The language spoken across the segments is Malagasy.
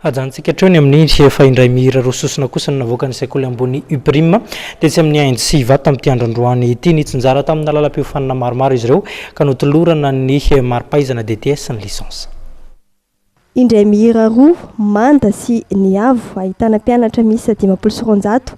Ajanontsika hatreo ny amin'ny fa indray mihira roa sosona kosa no navoakan'ny sekoly ambony UPRIM tetsy amin'ny Inde sy Ivato tamin'ity andro androany ity. Nitsinjara tamina lalam-piofanana maromaro izy ireo ka notolorana ny mari-pahaizana DTS sy ny licence. Indray mihira roa, Manda sy Niavo, ahitana mpianatra miisa 250,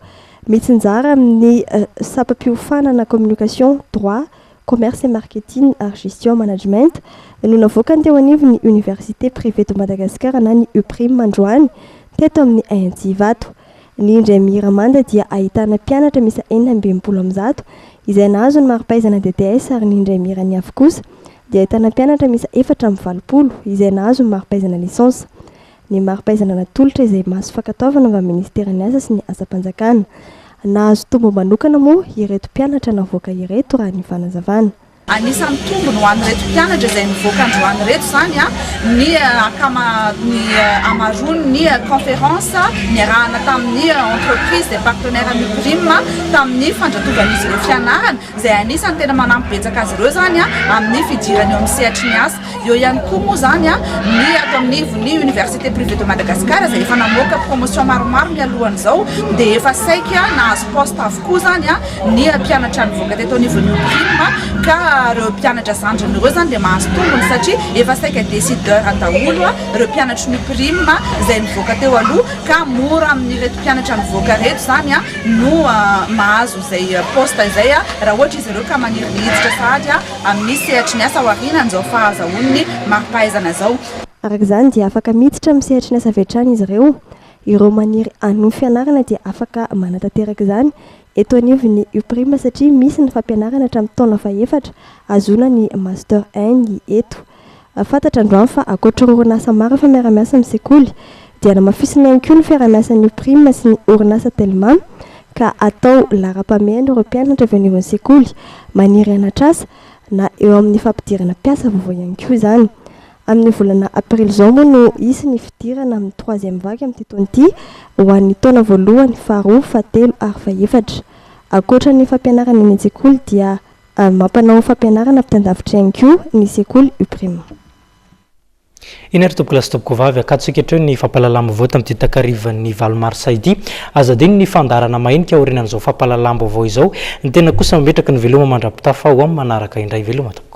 mitsinjara amin'ny sampam-piofanana Communication, Droit, Commerce et Marketing ary Gestion Management no navoakany teo anivon'ny Université Privée de Madagascar na ny UPRIM androany teto amin'ny INC Ivato. Ny indray mihira manda dia ahitana mpianatra miisa 166 izay nahazo ny mari-pahaizana DTS ary ny indray mihira niafy kosa dia ahitana mpianatra miisa 84 izay nahazo ny mari-pahaizana licence. Ny mari-pahaizana natolotra izay mahazo fankatoavana avy amin'ny Ministeran'ny Asa sy ny Asam-panjakana. Nahazo tombony manokana moa ireto mpianatra navoaka ireto raha ny fanazavana. Anisan'ny tombony ho an'ireto mpianatra izay nivoaka androany ireto izany ny akama ny hamaroan'ny conférence niarahana tamin'ny entreprise izay partenaire ny UPRIM tamin'ny fandratovan'izy ireo fianarana izay anisan'ny tena manampy betsaka azy ireo izany amin'ny fidirana eo amin'ny sehatry ny asa. Eo ihany koa moa izany ny ato anivon'ny Université Privée de Madagascar izay efa namoaka promotion maromaro mialohan'izao dia efa saika nahazo poste avokoa izany ny mpianatra nivoaka teto anivon'ny UPRIM ka ireo mpianatra zandriny ireo izany dia mahazo tombony satria efa saika décideur daholo ireo mpianatry ny UPRIM izay nivoaka teo aloha ka mora amin'ireto mpianatra nivoaka ireto izany no mahazo izay poste izay raha ohatra izy ireo ka maniry ny hiditra sahady amin'ny sehatry ny asa aorianan'izao fahazahoany ny mari-pahaizana izao. Araka izany dia afaka miditra amin'ny sehatry ny asa avy hatrany izy ireo. Ireo maniry hanohy fianarana dia afaka manatanteraka izany eto anivon'ny UPRIM satria misy ny fampianarana hatramin'ny taona fahefatra ahazoana ny Master I eto. Fantatra androany fa ankoatra ireo orinasa maro efa miara-miasa amin'ny sekoly dia namafisina ihany koa ny fiaraha-miasan'ny UPRIM sy ny orinasa Telma ka atao laharam-pahamehana ireo mpianatra avy eo anivon'ny sekoly maniry hianatra asa na eo amin'ny fampidirana mpiasa vaovao ihany koa izany. Amin'ny volana aprily izao moa no hisy ny fidirana amin'ny troisième vague amin'ity taona ity ho an'ny taona voalohany, faharoa, fahatelo ary fahefatra. Ankoatra ny fampianarana eny an-tsekoly dia Mampanao fampianarana ampitandavitra ihany koa ny sekoly UPRIM. Eny ary tompokolahy sy tompokovavy, akatontsika hatreo ny fampahalalam-baovao tamin'ity takarivan'ny valo marsa ity. Aza adino ny fandaharana mahenika aorianan'izao fampahalalam-baovao izao. Ny tena kosa mametraka ny veloma mandra-pitafa ho amin'ny manaraka indray. Veloma tompoko.